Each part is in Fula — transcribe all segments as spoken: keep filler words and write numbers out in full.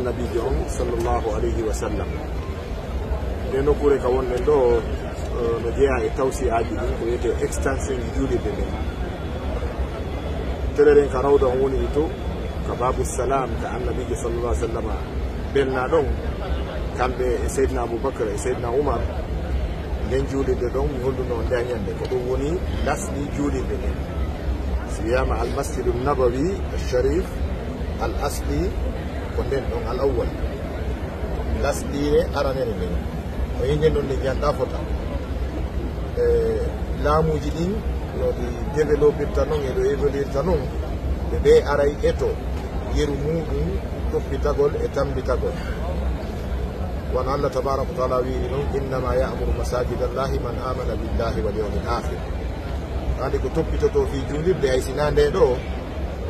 Nabiijo on, sallallahu alayhi wa sallam. Nde nokkuure ka wonɗen ɗo, eh, no jeyaa e tawsi'aaji ɗin, ko wiyetee extension ji juulirde nden. Teleren ka rawda on woni to, ka Babu Salam, ka Annabiijo, sallallahu alayhi wa sallam, belnaa ɗon, kamɓe e Seydina Abubakar e Seydina Umar. Nden juulirde ɗon, mi holluno on nde ñannde, ko ɗum woni lasli juulirde nden. Si wiyaama Al Masjidu Nabawi Al Sharif, al asli ko nden ɗon, al awwal. Lasliire aranere nden. Ko e nden ɗon nde ñannda fota. E laamuuji ɗin no ɗi développirta non, e ɗo évoluirta non, ɓe ɓe aray eto yeru muuɗum toppitagol e tammbitagol. Wano Allah tabaaraka wa taala wiiri non, "Innama ya'muru masajidallahi man amana billahi wal yawmil akhir." Andi ko toppitotoo fii juulirde, hay si naa nde ɗo,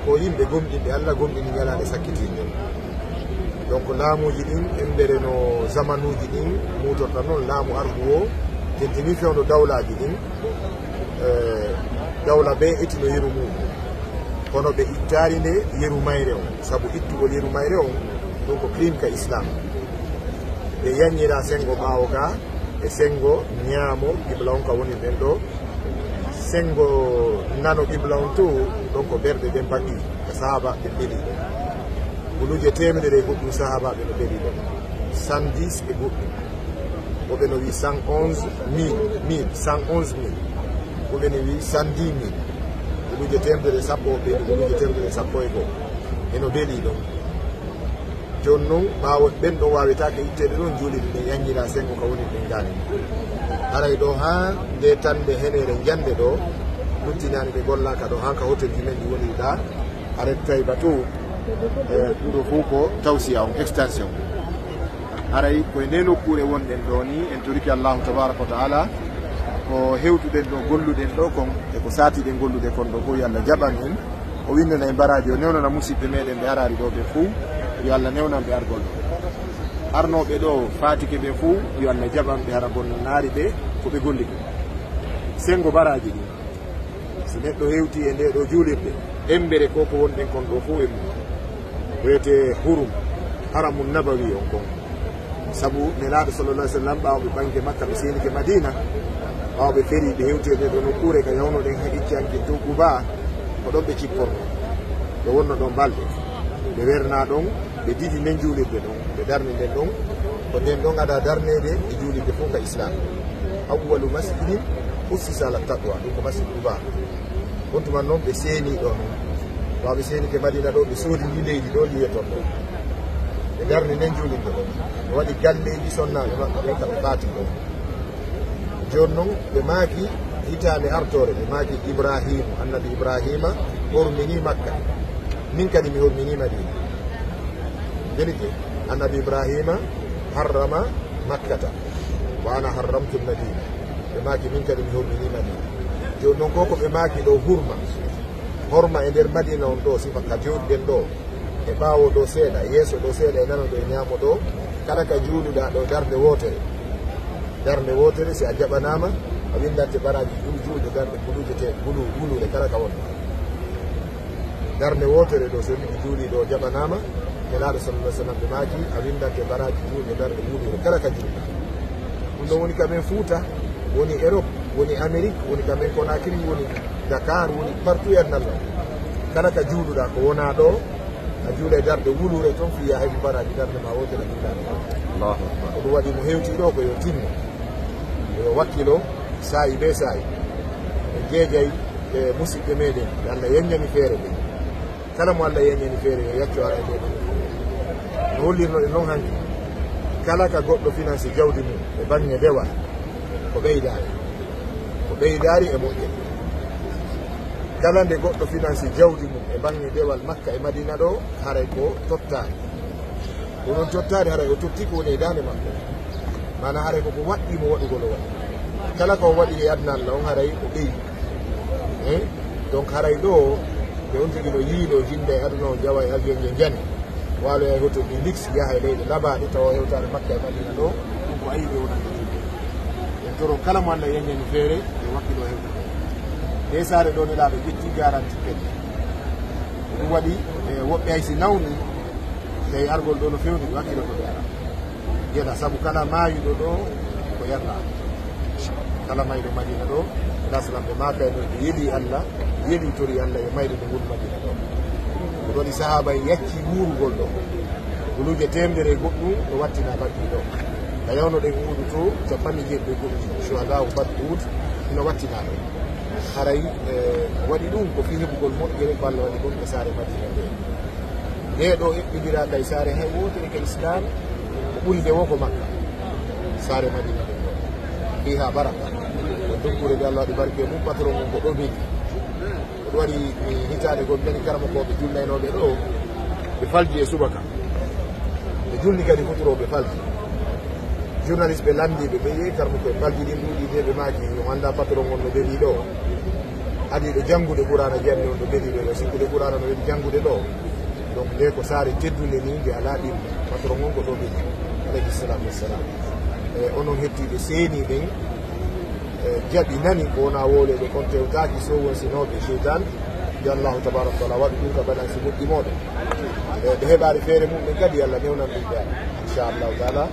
ko yimɓe gomɗinɓe Allah, gomɗini ñalaande sakkitiinde. Donc, laamuuji ɗin, embere no zamanuuji ɗin muutorta non, laamu arɗu o tentini fewndo dawlaaji ɗin, eh, dawla bee etino yeru mum. Kono ɓe ittaali nde yeru mayre on, sabu ittugol yeru mayre on, ɗum ko crime ka Islam. Ɓe yanñira senngo ɓaawo ga, e senngo ñaamo qibla on ka woni ɗen ɗo, senngo nano qibla on to, ɗon ko ɓerɗe ɗen mbaɗi, ka sahaabaaɓe mbeli. Guluuje teemedere e goɗɗum sahaabaaɓe no mbeli ɗon. Cent dix e goɗɗum. Woɓɓe no wi cent onze mille, mille, cent onze mille. Woɓɓe no wi cent dix mille. Guluuje teemedere e sappo, woɓɓe no guluuje teemedere e sappo e go'o. Eno mbeli ɗon. Jooni non, ɓaawo ɓen ɗon waawetaake itteede ɗon, juulirde ɗen yanñiraa senngo ka woni ɗen gaani. Haray ɗo haa nde tannde henere njannde ɗo, luttinaani ɗe gollaaka ɗo, haa ka hotelji men ɗi woni ɗa, aret Tayba to, e ɗum ɗo fof ko tawsiya on, extension. Haray ko e nde nokkuure wonɗen ɗo ni, en torike Allahu tabaaraka wa taala, ko hewtuɗen ɗo, golluɗen ɗo kon, e ko saatiɗen gollude kon ɗo fof, yo Allah jaɓan en. O winndana en baraaji, o newnana musiɓɓe meɗen ɓe araari ɗo ɓe fof, yo Allah newnan ɓe argol ɗo. Arnooɓe ɗo faatike ɓe fof, yo Allah jaɓan ɓe hara bonnanaari ɓe ko ɓe golli ko. Senngo baraaji ɗin, so neɗɗo hewti e nde ɗo juulirde, embere ko ko wonɗen kon ɗo fof e mum, wiyetee hurum, haramun nabawi on kon. Sabu Nelaaɗo sallallahu alaihi wasallam, ɓaawo ɓe ɓangi Makka, ɓe seenike Madina, ɓaawo ɓe feri, ɓe hewti e nde ɗo nokkuure ka yawnoɗen haqiqiyanke to Quba, ko ɗon ɓe cipporno. Ɓe wonno ɗon balɗe. Ɓe werna ɗon, ɓe didi nden juulirde ɗon, ɓe darni nden ɗon. Ko nden ɗon ada darneede e juulirde fof ka Islam. Awwalu masjidin ussisa ala taqwa, ɗum ko Masjid Quba. On tuma non ɓe seeni ɗon. Ɓaawo ɓe seenike Madina ɗo, ɓe soodi ndi leydi ɗo, ndi yeton ɗo. Ɓe darni nden juulirde ɗon. Ɓe waɗi galleeji sonnaaɓe maɓɓe ɓen, ka ɓe faati ɗon. Jooni non, ɓe maaki hitaande artoore, ɓe maaki Ibraahiima, Annabi Ibraahiima horminii Makka. Min kadi mi horminii Madiina. Jelike, Annabi Ibraahiima harrama Makkata, wa ana harramtu Madiina. Ɓe maaki, min kadi mi horminii Madiina. Jooni non, ko ko ɓe maaki ɗo hurma, horma e nder Madiina on ɗo, sifa ka jooɗiɗen ɗo, e ɓaawo ɗo seeɗa, yeeso ɗo seeɗa, e nano ɗo, e ñaamo ɗo, kala ka juuluɗaa ɗo darnde wootere. Darnde wootere, si a jaɓanaama, a winndante baraaji jul-, juulde darnde guluuje te-, gulu-, guluure kala ka wonɗaa. Darnde wootere ɗo, so neɗɗo juulii ɗo jaɓanaama, Nelaaɗo sallallahu alaihi wasallam ɓe maaki, a winndante baraaji juulde darnde guluure kala ka juulɗaa. Ɗum ɗo woni ka men Fuuta, woni Europe, woni Amérique, woni ka men Conakry, woni Dakar, woni partout e aduna o. Kala ka juuluɗaa ko wonaa ɗo, a juula e darnde wuluure ton, fii a heɓi baraaji darnde ma wootere a juulaani. Allahu Akbar. Ko ɗum waɗi mo hewtii ɗo ko yo tinno. Yo wakkilo saa'i bee saa'i. En jeejay e musiɓɓe meɗen, yo Allah yeññani feere ɓe. Kala mo Allah yeññani feere, yo yaccu ara e nde ɗon. No hollirnoɗen non hanki, kala ka goɗɗo finance jawdi mum e baŋŋe dewal, ko ɓeydaari. Ko ɓeydaari e moƴƴere. Kala nde goɗɗo finance jawdi mum e baŋŋe dewal Makka e Madina ɗo, haray ko tottaari. Ko non tottaari, haray o totti ko woni e daande makko. Maana haray ko ko waɗɗii mo waɗugol o waɗi. Kala ko o waɗi e aduna Allah on, haray o ɓeyi. Hein? Donc haray ɗo, ɓe on tigi no yiiloo, jinnda e aduna o, jawa e avion je njani. Waaloya e hotel ɗi luxe, yaha e leyɗe labaaɗe, tawa hewtaare Makka e Madina ɗo, ɗum ko ayiɓe wonande yimɓe. En toro kala mo Allah yeññani feere, e wakkilo hewta. Ɗe saare ɗo Nelaaɗo ƴetti garanti kadi. Ɗum waɗi, e, woɓɓe hay si nawni, Tawi argol ɗo no feewni, mi wakkilo ko ɓe ara. Yena, sabu kala maayuɗo ɗo ko yarla. Kala mayɗo Madina ɗo, Rasulullah ɓe maakayno ɓe yeli Allah, yeli tori Allah e mayɗo ɓe woni Madina ɗo. Ko ɗon sahaba en yacci wuurugol ɗo. Guluuje teemedere e goɗɗum no wattina baɗɗi ɗo. Ka yawno ɗen Uhudu to, capanɗe jeeɗiɗo e goɗɗum, shuhada o Badr, Uhud, no wattina ɗo. Haray, eh, waɗi ɗum ko fii heɓugol moƴƴere ko Allah waɗi kon e saare Madina nde. Nde ɗo eɓɓindira kay saare hay wootere ka Islam, ko ɓuri nde wo ko Makka. Saare Madina nde ɗo. Fiha baraka. Ko nokkuure nde Allah waɗi barke mum, patron mum ko ɗo beli. Ko ɗum waɗi, eh, hitaande goo, mi nani karamokooɓe julnaynooɓe ɗo, ɓe falji e subaka. Ɓe julni kadi futuro, ɓe falji. Journaliste ɓe landiiɓe, ɓe yehi karamoko e falji ɗin ɗuuɗi de, ɓe maaki, on anndaa patron on no beli ɗo. Adiiɗo janngude Qur'aana, jannde on no beli ɗo, yo sikkude Qur'aana no weli janngude ɗo. Donc, nde ko saare teddunde ni, nde alaa ɗimmo. Patron on ko ɗo beli, alayhi salatu wassalam. E onon hettiiɓe seeni ɓen, e jaɓi nani ko wona wooleede kon, tewtaaki so won sinooɓe seytaan. Yo Allahu tabaraka wa taala waɗu ɗum ka balance moƴƴi mooɗon. E ɓe heɓaari feere mum ɓen kadi, Allah newnan ɗum ɓe. Inchallahu taala,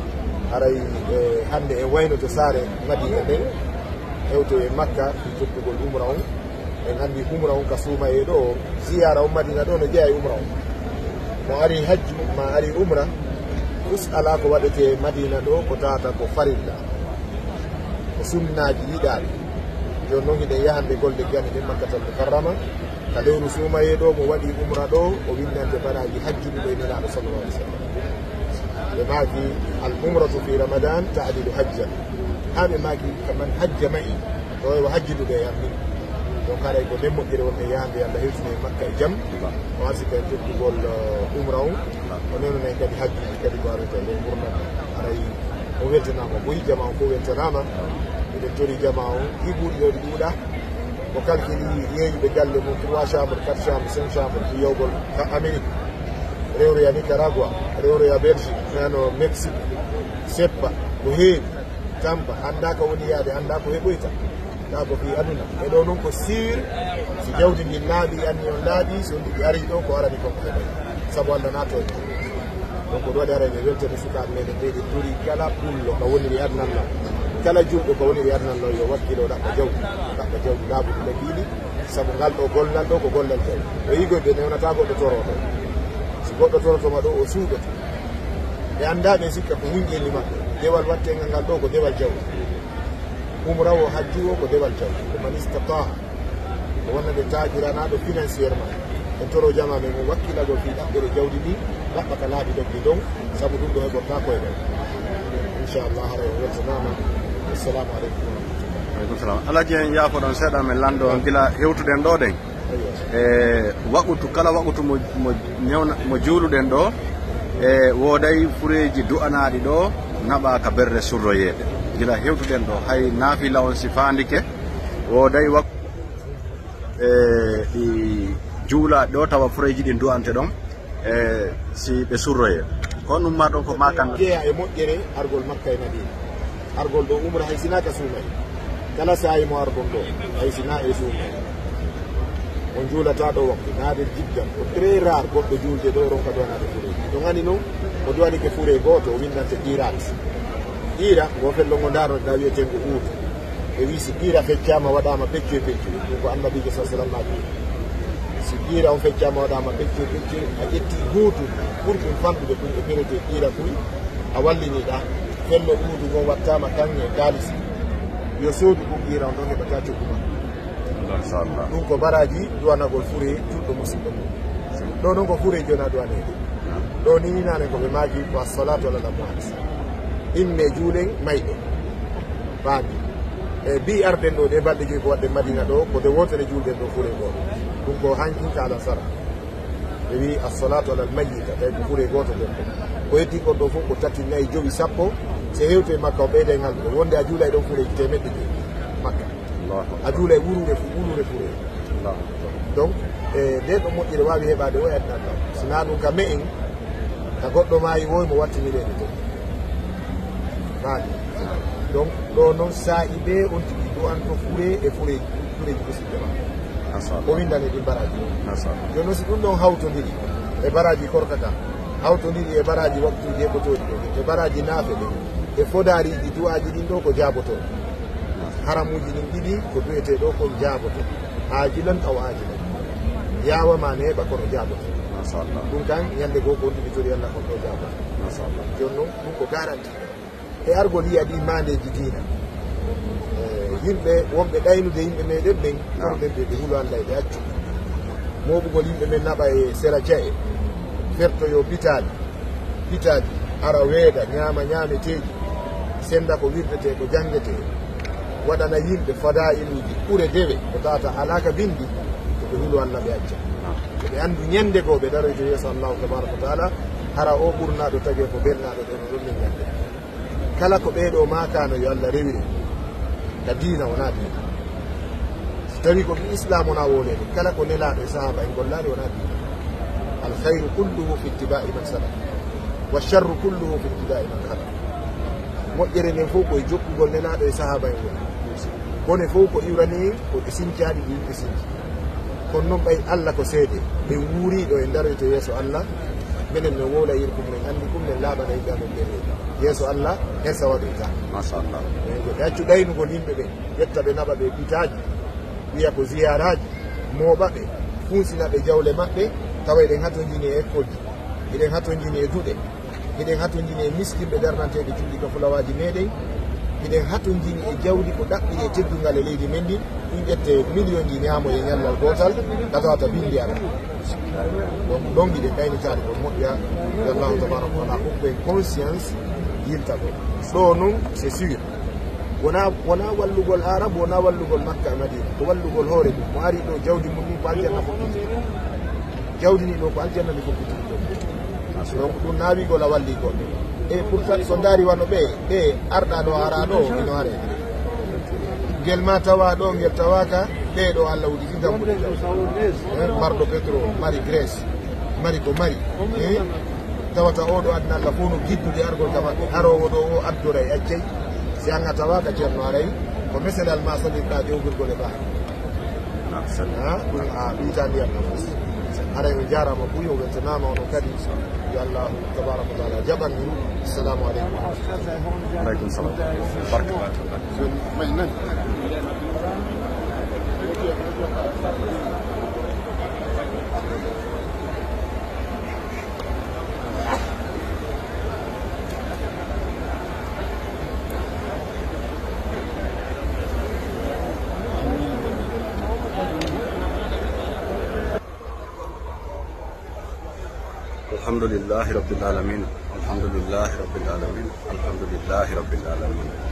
haray, e hannde en waynoto saare Madina nden, hewto e Makka, fii tottugol umra on. En anndi umra on ka suumayee ɗo, ziyaara on Madina ɗo no jeyaa e umra on. Mo ari hajju, ma ari umra, us alaa ko waɗetee Madina ɗo, ko tawata ko farilla. Ko sunnaaji yiɗaaɗi. Jooni non hiɗen yahande golle gane ɗen Makkatal Mukarrama. Ka lewru suumayee ɗo, mo waɗi umra ɗo, o winnante baraaji hajju ɗum e Nelaaɗo sallallahu alaihi wasallam. Ɓe maaki, "Al umratu fi Ramadan ta'dilu hajjan." Haa ɓe maaki, "Faman hajja ma'i." Ɗo e o hajjuduɓe e am min. Donc, haray ko nden moƴƴere wonde yahande, Allah hewtina en Makka e jam. O arsika en tottugol, eh, umra on. O newna en kadi hajjuji kadi ko arata e nder ngurndan. Haray o weltanaama, o ɓoyi, jamaa on fof weltanaama. Eɗen tori jamaa on, ɗi ɓuri ɗo ɗi ɗuuɗa. O calcule yeeyuɓe galle mum, trois chambres, quatre chambres, cinq chambres, fii yawgol ka Amérique. Rewroya Nicaragua, rewroya Belgique, nano Mexique, seppa, ko heewi, tampa, anndaa ko woni yaade, anndaa ko heɓoyta. Kaa ko fii aduna. E ɗo non ko sûr, si jawdi ndin laaɓi, anni on laaɓi, so ndi ari ɗo, ko arani kon ko heɓoy. Sabu Allah naatoo e ɗum. Donc, ko ɗum waɗi aray ɓe weltani sukaaɓe meɗen ɓe, ɓe tori kala pullo ka woniri aduna Allah. Kala julɗo ka woniri aduna Allah, yo wakkilo ɗaɓɓa jawdi. Ɗaɓɓa jawdi laaɓuɗi laggiiɗi. Sabu ngal ɗo gollal ɗo ko gollal jawdi. O yigoy ɓe newnata goɗɗo toroto. Si goɗɗo toroto ma ɗo, o suuɗoto. Ɓe anndaa ɓe sikka ko hunƴeeli maɓɓe. Dewal watteengal ngal ɗo ko dewal jawdi. Umra o, hajju o ko dewal jawdi. Ko man istataha. Ko wonnde taajiranaaɗo financièrement. En toro jamaa men o wakkilagol fii ɗaɓɓere jawdi ndi, ɗaɓɓa ka laabi doggi dow, sabu ɗum ɗo heɓortaa koye ɗen. Inchallah, haray o weltanaama. Assalamu aleykum wa rahmatullah. Aleykum salam. Alhaji, en yaafoɗon seeɗa, men lanndo on gila hewtuɗen ɗo ɗen. Aywa. E waqutu, kala waqutu mo, mo newna-, mo juuluɗen ɗo, e wooday fureeji du'anaaɗi ɗo, naɓa ka berre surroyeede. Gila hewtuɗen ɗo, hay naafila on si faandike, wooday wak-, e ɗi juula ɗo, tawa fureeji ɗin du'ante ɗon, e si ɓe surroye. Ko ɗum ma ɗon ko makan. Jeya e moƴƴere argol Makka e Madina. Argol ɗo umra hay sinaa ka suumay. Kala saa'i mo argol ɗo, hay sinaa e suumay. On juulata ɗo waktu, naadir jiddan. Ko très rare goɗɗo juulde ɗo ronka du'anaade fure. Ɗum ani non, mo du'anike fure gooto, o winndante qiiraat. Qiira, ngo fello ngo ndaarnoɗaa wi'etee ngo uudu. Ɓe wi'i si qiira feccaama waɗaama pecce pecce, ɗum ko Annabiijo sallallahu alaihi wasallam maaki. Si qiira on feccaama waɗaama pecce pecce, a ƴetti gootum, ɓurɗum fanɗude ɗum e perete qiira kuy, a wallini ɗa, fello uudu ngon wattaama kaŋŋe kaalisi. Yo soodu ɗum qiira on ɗon heɓata coggu makko. Mashallah. Ɗum ko baraaji du'anagol fure julɗo musidɗo mum. Ɗo non ko fure jona du'aneede. Ɗo ni naane ko ɓe maaki ko as-salatu ala al-amwat. Imme juulen mayɓe. Faami. E bi arden ɗo ɗe balɗe joyi ko waɗde Madina ɗo, ko nde wootere juulden ɗo fure gooto. Ɗum ko hankin ka alasara. Ɓe wi as-salatu ala al-mayyita, tawi ko fure gooto nden ɗo. Ko heddi kon ɗo fof ko tati, nayi, jowi, sappo. So hewte Makka o ɓeyda e ngal ɗo. Wonde a juulay ɗon fureeji teemedde joyi Makka. Allahu akbar. A juulay wuluure fu-, wuluure fure. Allahu akbar. Donc, e nde ɗo moƴƴere waawi heɓaade o e aduna ɗo. Sinaa ɗum ka me'en, ka goɗɗo maayi woy mo wattinireede to. Faami. Donc, ɗo noon saa'i ɓe on tigi du'anto fure e fureeji, fureeji musidɓe ma. Mashallah. O winndane ɗin baraaji. Mashallah. Jooni noon si ɗum ɗon hawtondiri e baraaji korka ka, Hawtondiri e baraaji waktuuji heɓotooɗi ɗo, e baraaji naafe ɗen, e fodaariiji du'aaji ɗin ɗo ko jaabotoo. Haramuuji ɗin ɗiɗi ko du'etee ɗo ko jaaboto. Aajilan aw aajilan. Yaawa ma neeɓa kono jaaboto. Machallah. Ɗum kan, ñande goo ko on ɗiɗi tori Allah kon ɗo jaaboto. Machallah. Jooni non, ɗum ko garanti. E argol yiya ɗi maandeeji diina. E, yimɓe wonɓe ɗaynude yimɓe meɗen ɓen, kono ɓen ɓe, ɓe hulu Allah e ɓe accu. Mooɓugol yimɓe men naɓa e sera ja'e, fertoyo pitaaji, pitaaji, ara weeda, ñaama ñaameteeji, senda ko wirtetee, ko janngetee, waɗana yimɓe fadaa'iluuji ɓure dewe, ko tawata alaa ka binndi, ko ɓe hulu Allah ɓe acca. Ko ɓe anndu ñande goo ɓe daroyta yeeso Allahu tabaaraka wa taala, hara o ɓurnaaɗo tagee ko bernaaɗo ɗon, ɗon min ñande. Kala ko ɓee ɗoo maakaano yo Allah rewire ka diina, wonaa diina. So tawii ko Islaam wonaa wooleede, kala ko Nelaaɗo e sahaaba en gollaani wonaa diina. Al khayru kulluhu fi ittiba'i man salaf, wa sharru kulluhu fi ibtida'i man khalaf. Moƴƴere nden fof ko e jokkugol Nelaaɗo e sahaaba en woni. Bone fof ko iwrani ko e sincaaɗi ɗi yimɓe sinci. Kono noon ɓay Allah ko seede, ɓe wuuriiɗo e daroyto yeeso Allah, menen men wowla yirkum, men anndi ɗum, men laaɓana yimɓe amen ɓen reedu. Yeeso Allah, hersa waɗoyta. Machallah. Ɓe accu ɗaynugol yimɓe ɓen, ƴetta ɓe naɓa ɓe pitaaji, wiya ko ziyaaraaji, mooɓa ɓe, funsina ɓe jawle maɓɓe, tawa eɗen hatonjini e école ji, eɗen hatonjini e duɗe. Hiɗen hatonjini e miskinɓe darnanteeɓe cuuɗi ka fulawaaji meɗen. Hiɗen hatonjini e jawdi ko ɗaɓɓiri e teddungal e leydi men ndin. Ɗum ƴette miliyonji ñaamoye ñallal gootal, ka tawata binndi alaa. Donc, ɗon hiɗen ɗaynitaade ko moƴƴa. Yo Allahu tabaraka wa taala hokku en conscience yilta ɗo. Ɗo non, c'est sûr. Wonaa, wonaa wallugol Aarabu, wonaa wallugol Makka e Madiina. Ko wallugol hoore mum. Mo ari ɗo, jawdi mum ni ko aljanna fokkiti. Jawdi ni ɗo ko aljanna ni fokkiti. Donc, ɗum naawigol a walli goɗɗo. E pourtant, so ndaari wano ɓe, ɓe arɗa ɗo, ara ɗo, ino are. Ngel ma tawa ɗo, ngel tawaaka, ɓe ɗo Allah uditi dambuɗe jawdi. Eh, marɗo pétrole, mari Grèce, mari ko mari. Eh, tawata oo ɗo aduna Allah fof no giddude argol ka maɓɓe. Aroowo ɗo o addoray, accay. Si an a tawaaka ceerno aray, ko mesenal ma salirɗa ƴowgirgol e ɓaawo. Ha? A ɓiita ndiyam ɗam. Haray on jaaraama buy, o weltanaama onon kadi. Yo Allah tabaraka wa taala jaɓan min. Assalamu aleykum. Aleykum salam. Barka. Jooni, may nani? الحمد لله رب العالمين. الحمد لله رب العالمين. الحمد لله رب العالمين.